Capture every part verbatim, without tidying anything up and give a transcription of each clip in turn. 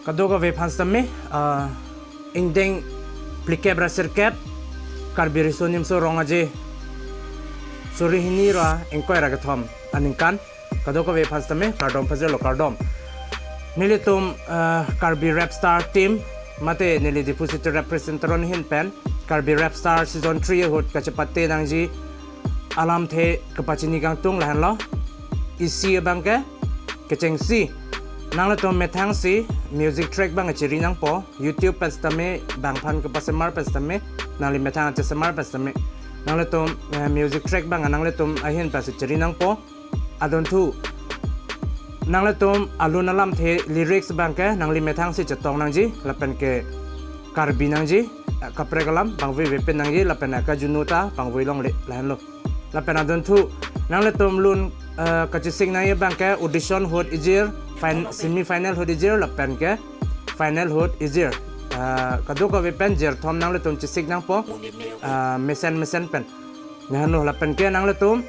Kadokave aphan sitame, ah, ingdeng phlikep ra sirkep, Karbi Riso Nimso Rong Aje, suri hini ra ingkoi ra kethom aningkan kadokave aphan sitame kardom pajirlo, kardom. Nelitum, ah, Karbi Rap Star team, mate neli Diphu City Rap Presenter ahin pen Karbi Rap Star season three ahut kachepate nangji alamthe kepachini kangtung lahenlo. Isi abangke, kechengsi, nanglitum methang si music track abang chiri nangpo, YouTube pen sitame, bang aphan kepasemar pen sitame, nangli methang chesemar pen sitame, nanglitum, eh, music track abang nanglitum ahin pen si chiri nangpo. Adunthu, nanglitum alun alamthe lyrics abangke nangli methang si chetong nangji, lapen ke Karbi nangji, eh, kaprek alam bang veve pen nangji, lapen ke kajunu ta bang ve longle lahenlo. Lapen adunthu, nanglitum lun, eh, kachesik nangji abangke audition ahut ijir, fin-, semi final ahut ijir, lapen ke final ahut ijir. Eh, kadokave pen jirthom nanglitum chesik nangpo, eh, mesen mesen pen. Lahenlo, lapen ke nanglitum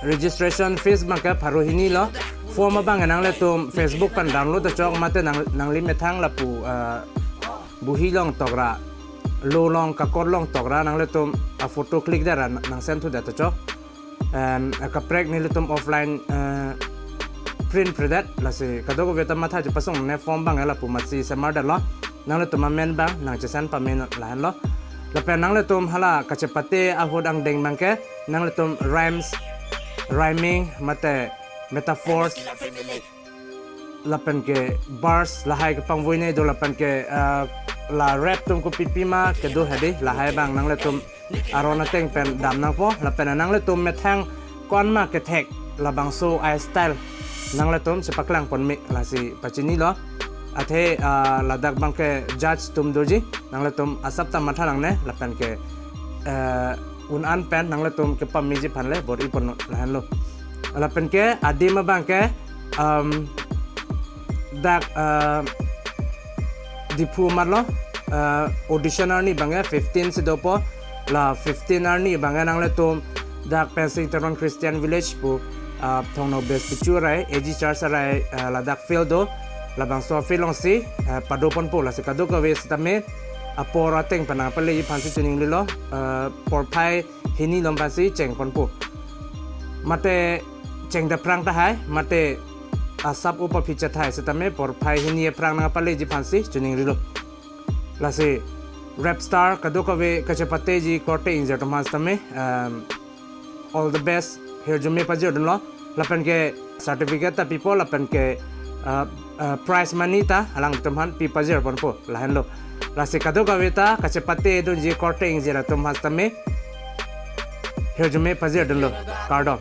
registration fees abangke pharo hini lo. Form abang nanglitum Facebook pen download ta chok, mate nang, nangli methang lapu, eh, buhi along tokra, lo along, kakot along tokra nanglitum a photo click det ra nang send thudet ta chok. Em, kaprek nelitum offline, eh, print predet, lasi kadokave ta matha chepasung ne form abang lapu masi semar detlo. Nanglitum amen abang nang chesend pame lahenlo. Lapen nanglitum hala kachepate ahut angdeng abangke, nanglitum rhymes, rhyming, mate metaphors, lapen ke bars lahai kepangvoine do, lapen ke, ah, la rap atum kopipi ma kedo hedi, lahai abang nanglitum aron ateng pen dam nangpo, lapen nanglitum methang ko-an ma kethek, labangso a-style nanglitum chepaklang pon me, lasi pachinilo. Athe, ah, ladak abangke judge atum doji, nanglitum asap ta matha nangne, lapen ke, eh, un-an pen nanglitum kepameji aphan le bor-i pon lahenlo. Lapen ke adim abangke, um, dak, uh, Diphu amarlo, uh, audition arni abangke fifteen si dopo, la fifteen arni abangke nanglitum dak Pensing Teron Christian Village pu, uh, Thongno Best Pichu arai, A G Church arai, uh, ladak field do, labangso field alongsi, uh, pado ponpo, lasi kadokave sitame apor ateng pen nangpaleji aphan si chiningrilo, uh, porphai hini along pensi cheng ponpo. Mate chengdet aphrang tahai, mate asap upa phi chethai sitame porphai hini aphrang nangpaleji aphan si chiningrilo. Lasi Rap Star kadokave kachepateji korte ingjir atum aphan sitame, um, all the best hirjume pajirdunlo. Lapen ke certificate ta pipo, lapen ke, uh, uh, prize money ta alanglitum aphan pi pajir ponpo lahenlo. Lasi kadokave ta kachepatedunji korte ingjir atum aphan sitame hirjume pajirdunlo. Kardom.